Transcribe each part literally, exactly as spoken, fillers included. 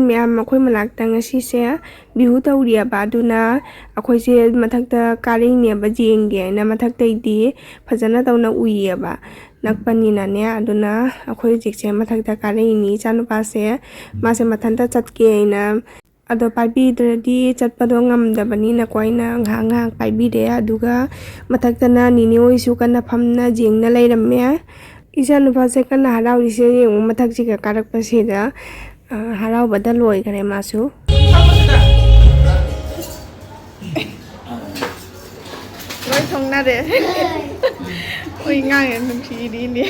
ꯃꯌꯥꯝ, ꯑꯩꯈꯣꯏ ꯃꯅꯥꯛꯇ ꯉꯁꯤꯁꯦ ꯕꯤꯍꯨ ꯇꯧꯔꯤꯑꯕ, ꯑꯗꯨꯅ ꯑꯩꯈꯣꯏꯁꯦ ꯃꯊꯛꯇ ꯀꯥꯔꯛꯏꯅꯦꯕ, ꯌꯦꯡꯒꯦ ꯍꯥꯏꯅ꯫ ꯃꯊꯛꯇꯩꯗꯤ ꯐꯖꯅ ꯇꯧꯅ ꯎꯏꯌꯦꯕ, ꯅꯛꯄꯅꯤꯅꯅꯦ꯫ ꯑꯗꯨꯅ ꯑꯩꯈꯣꯏ ꯍꯧꯖꯤꯛꯁꯦ ꯃꯊꯛꯇ ꯀꯥꯔꯛꯏꯅꯤ꯫ ꯏꯆꯥꯅꯨꯄꯥꯁꯦ, ꯃꯥꯁꯦ ꯃꯊꯟꯇ ꯆꯠꯀꯦ ꯍꯥꯏꯅ, ꯑꯗꯣ ꯄꯥꯏꯕꯤꯗ꯭ꯔꯗꯤ ꯆꯠꯄꯗꯣ ꯉꯝꯗꯕꯅꯤꯅꯀꯣ, ꯑꯩꯅ ꯉꯥꯏꯍꯥꯛ ꯉꯥꯏꯍꯥꯛ ꯄꯥꯏꯕꯤꯔꯦ꯫ ꯑꯗꯨꯒ ꯃꯊꯛꯇꯅ ꯅꯤꯅꯦ ꯍꯣꯏꯁꯨ ꯀꯟꯅ ꯐꯝꯅ ꯌꯦꯡꯅ ꯂꯩꯔꯝꯃꯦ꯫ ꯏꯆꯥꯅꯨꯄꯥꯁꯦ ꯀꯟꯅ ꯍꯔꯥꯎꯔꯤꯁꯦ ꯌꯦꯡꯉꯨ, ꯃꯊꯛꯁꯤꯒ ꯀꯥꯔꯛꯄꯁꯤꯗ, ꯑ, ꯍꯔꯥꯎꯕꯗ ꯂꯣꯏꯈꯔꯦ ꯃꯥꯁꯨ꯫ ꯂꯣꯏ ꯊꯣꯡꯅꯔꯦ꯫ ꯍꯣꯏ, ꯉꯥꯡꯉꯦ, ꯅꯨꯡꯁꯤꯔꯤꯅꯦ꯫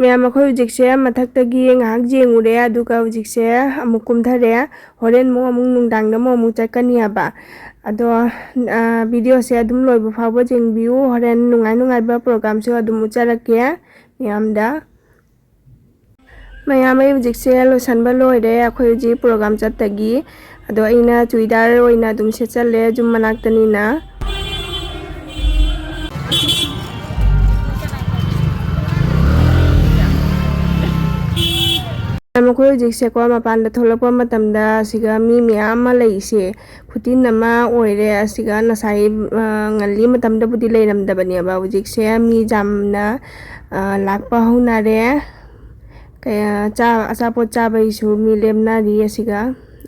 ꯃꯌꯥꯝ, ꯑꯩꯈꯣꯏ ꯍꯧꯖꯤꯛꯁꯦ ꯃꯊꯛꯇꯒꯤ ꯉꯥꯏꯍꯥꯛ ꯌꯦꯡꯉꯨꯔꯦ, ꯑꯗꯨꯒ ꯍꯧꯖꯤꯛꯁꯦ ꯑꯃꯨꯛ ꯀꯨꯝꯊꯔꯦ꯫ ꯍꯣꯔꯦꯟ ꯑꯃꯨꯛ, ꯑꯃꯨꯛ ꯅꯨꯡꯗꯥꯡꯗ ꯑꯃꯨꯛ, ꯑꯃꯨꯛ ꯆꯠꯀꯅꯤ ꯍꯥꯏꯕ꯫ ꯑꯗꯣ, ꯑ, videoꯁꯦ ꯑꯗꯨꯝ ꯂꯣꯏꯕ ꯐꯥꯎꯕ ꯌꯦꯡꯕꯤꯌꯨ꯫ ꯍꯣꯔꯦꯟ ꯅꯨꯡꯉꯥꯏ ꯅꯨꯡꯉꯥꯏꯕ programꯁꯨ ꯑꯗꯨꯝ ꯎꯠꯆꯔꯛꯀꯦ ꯃꯌꯥꯝꯗ꯫ ꯃꯌꯥꯝ, ꯑꯩ ꯍꯧꯖꯤꯛꯁꯦ ꯂꯣꯏꯁꯟꯕ ꯂꯣꯏꯔꯦ꯫ ꯑꯩꯈꯣꯏ ꯍꯧꯖꯤꯛ program ꯆꯠꯇꯒꯤ꯫ ꯑꯗꯣ ꯑꯩꯅ ꯆꯨꯏꯗꯥꯔ ꯑꯣꯏꯅ ꯑꯗꯨꯝ ꯁꯦꯠꯆꯜꯂꯦ, ꯌꯨꯝ ꯃꯅꯥꯛꯇꯅꯤꯅ꯫ ꯃꯈꯣꯏ ꯍꯧꯖꯤꯛꯁꯦꯀꯣ, ꯃꯄꯥꯟꯗ ꯊꯣꯛꯂꯛꯄ ꯃꯇꯝꯗ ꯑꯁꯤꯒ ꯃꯤ ꯃꯌꯥꯝ ꯑꯃ ꯂꯩꯁꯦ ꯈꯨꯇꯤꯟ ꯑꯃ ꯑꯣꯏꯔꯦ꯫ ꯑꯁꯤꯒ ꯉꯁꯥꯏ, ꯑ, ꯉꯜꯂꯤ ꯃꯇꯝꯗꯕꯨꯗꯤ ꯂꯩꯔꯝꯗꯕꯅꯦꯕ꯫ ꯍꯧꯖꯤꯛꯁꯦ ꯃꯤ ꯌꯥꯝꯅ, ꯑ, ꯂꯥꯛꯄ ꯍꯧꯅꯔꯦ꯫ ꯀꯌꯥ ꯆꯥ-, ꯑꯆꯥꯄꯣꯠ ꯆꯥꯕꯒꯤꯁꯨ ꯃꯤ ꯂꯦꯞꯅꯔꯤ ꯑꯁꯤꯒ꯫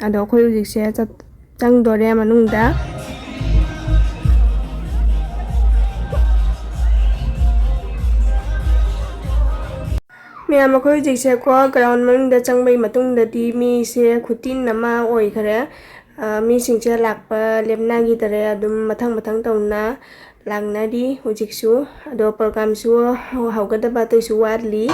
ꯑꯗꯣ ꯑꯩꯈꯣꯏ ꯍꯧꯖꯤꯛꯁꯦ ꯆꯠ-, ꯆꯪꯗꯣꯔꯦ ꯃꯅꯨꯡꯗ꯫ ꯃꯌꯥꯝ, ꯑꯩꯈꯣꯏ ꯍꯧꯖꯤꯛꯁꯦꯀꯣ, ground ꯃꯅꯨꯡꯗ ꯆꯪꯕꯒꯤ ꯃꯇꯨꯡꯗꯗꯤ ꯃꯤꯁꯦ ꯈꯨꯇꯤꯟ ꯑꯃ ꯑꯣꯏꯈꯔꯦ꯫ ꯑ, ꯃꯤꯁꯤꯡꯁꯦ ꯂꯥꯛꯄ ꯂꯦꯞꯅꯈꯤꯗꯔꯦ, ꯑꯗꯨꯝ ꯃꯊꯪ ꯃꯊꯪ ꯇꯧꯅ ꯂꯥꯛꯅꯔꯤ ꯍꯧꯖꯤꯛꯁꯨ꯫ ꯑꯗꯣ programꯁꯨ ꯍꯧ-, ꯍꯧꯒꯗꯕ ꯑꯇꯩꯁꯨ ꯋꯥꯠꯂꯤ꯫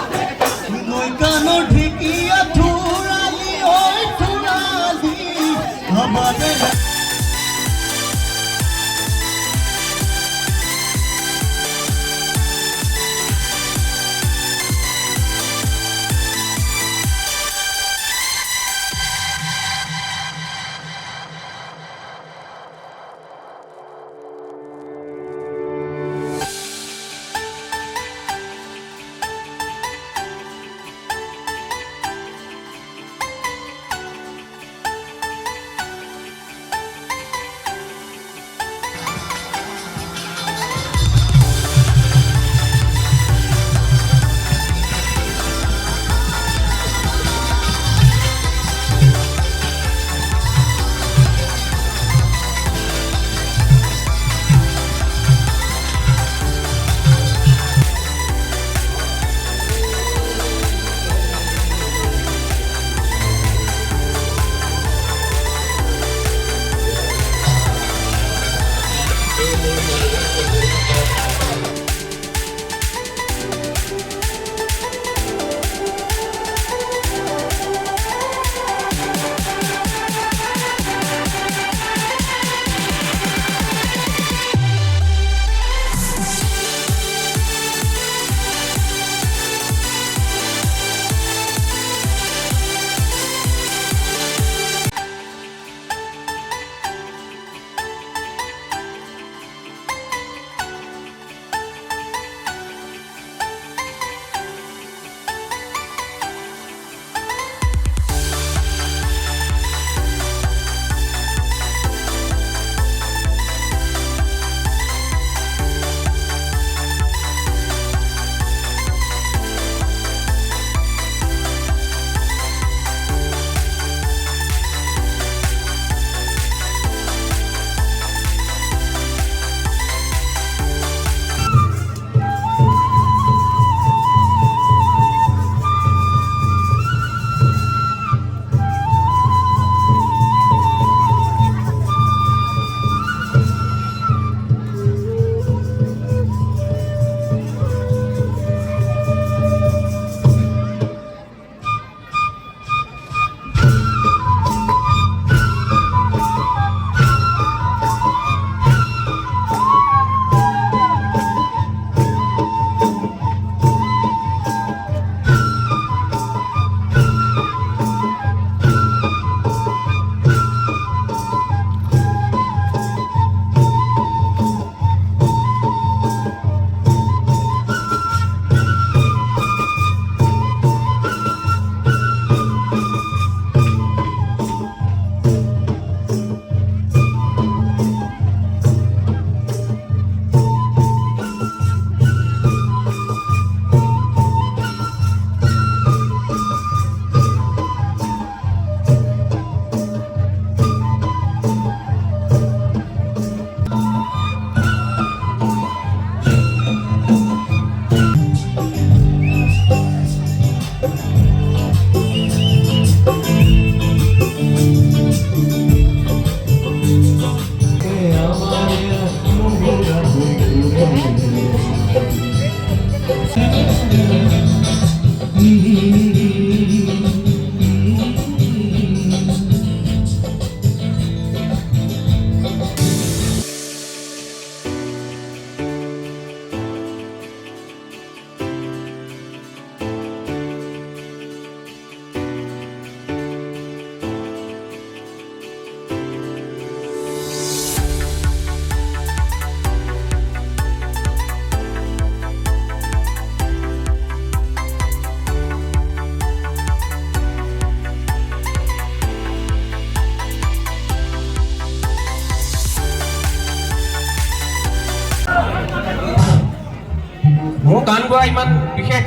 গান গোৱা ইমান বিশেষ,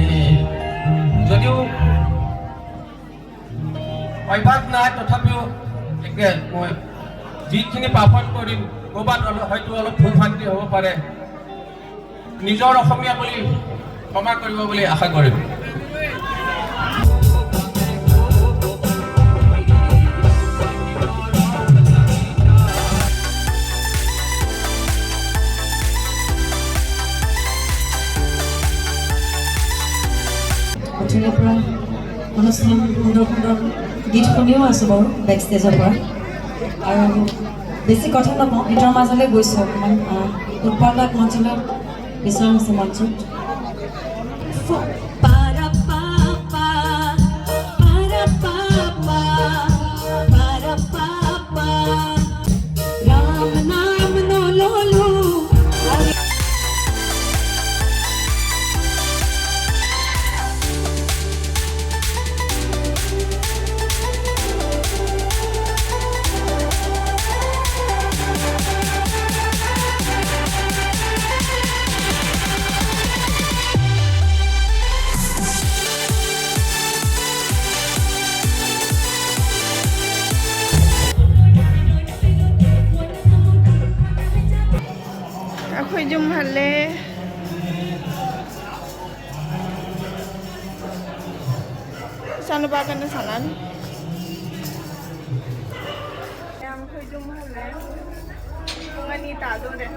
এ, যদিও অভ্যাস নাই, তথাপিও একে মই যিখিনি পাৰফৰ্ম কৰিম, ক'ৰবাত অলপ, হয়তো অলপ ভুল ভ্ৰান্তি হ'ব পাৰে। নিজৰ অসমীয়া বুলি ক্ষমা কৰিব বুলি আশা কৰিম। উঠিৰে পৰা অনুষ্ঠান সুন্দৰ সুন্দৰ গীত শুনিও আছোঁ বাৰু বেক ষ্টেজৰ পৰা। আৰু বেছি কথা নকওঁ, গীতৰ মাজলৈ গৈছোঁ অকণমান। আহ, উৎপল দাক মঞ্চলৈ বিচৰা হৈছে মঞ্চত। Para pa pa, para pa pa, para pa pa, Ram Naam no lolo. ꯑꯩꯈꯣꯏ ꯌꯨꯝ ꯍꯜꯂꯦ꯫ ꯏꯆꯥꯅꯨꯄꯥ ꯀꯟꯅ ꯁꯥꯟꯅꯔꯤ꯫ ꯃꯌꯥꯝ ꯑꯩꯈꯣꯏ ꯌꯨꯝ ꯍꯜꯂꯦ꯫ ꯄꯨꯡ ꯑꯅꯤ ꯇꯥꯗꯣꯔꯦ꯫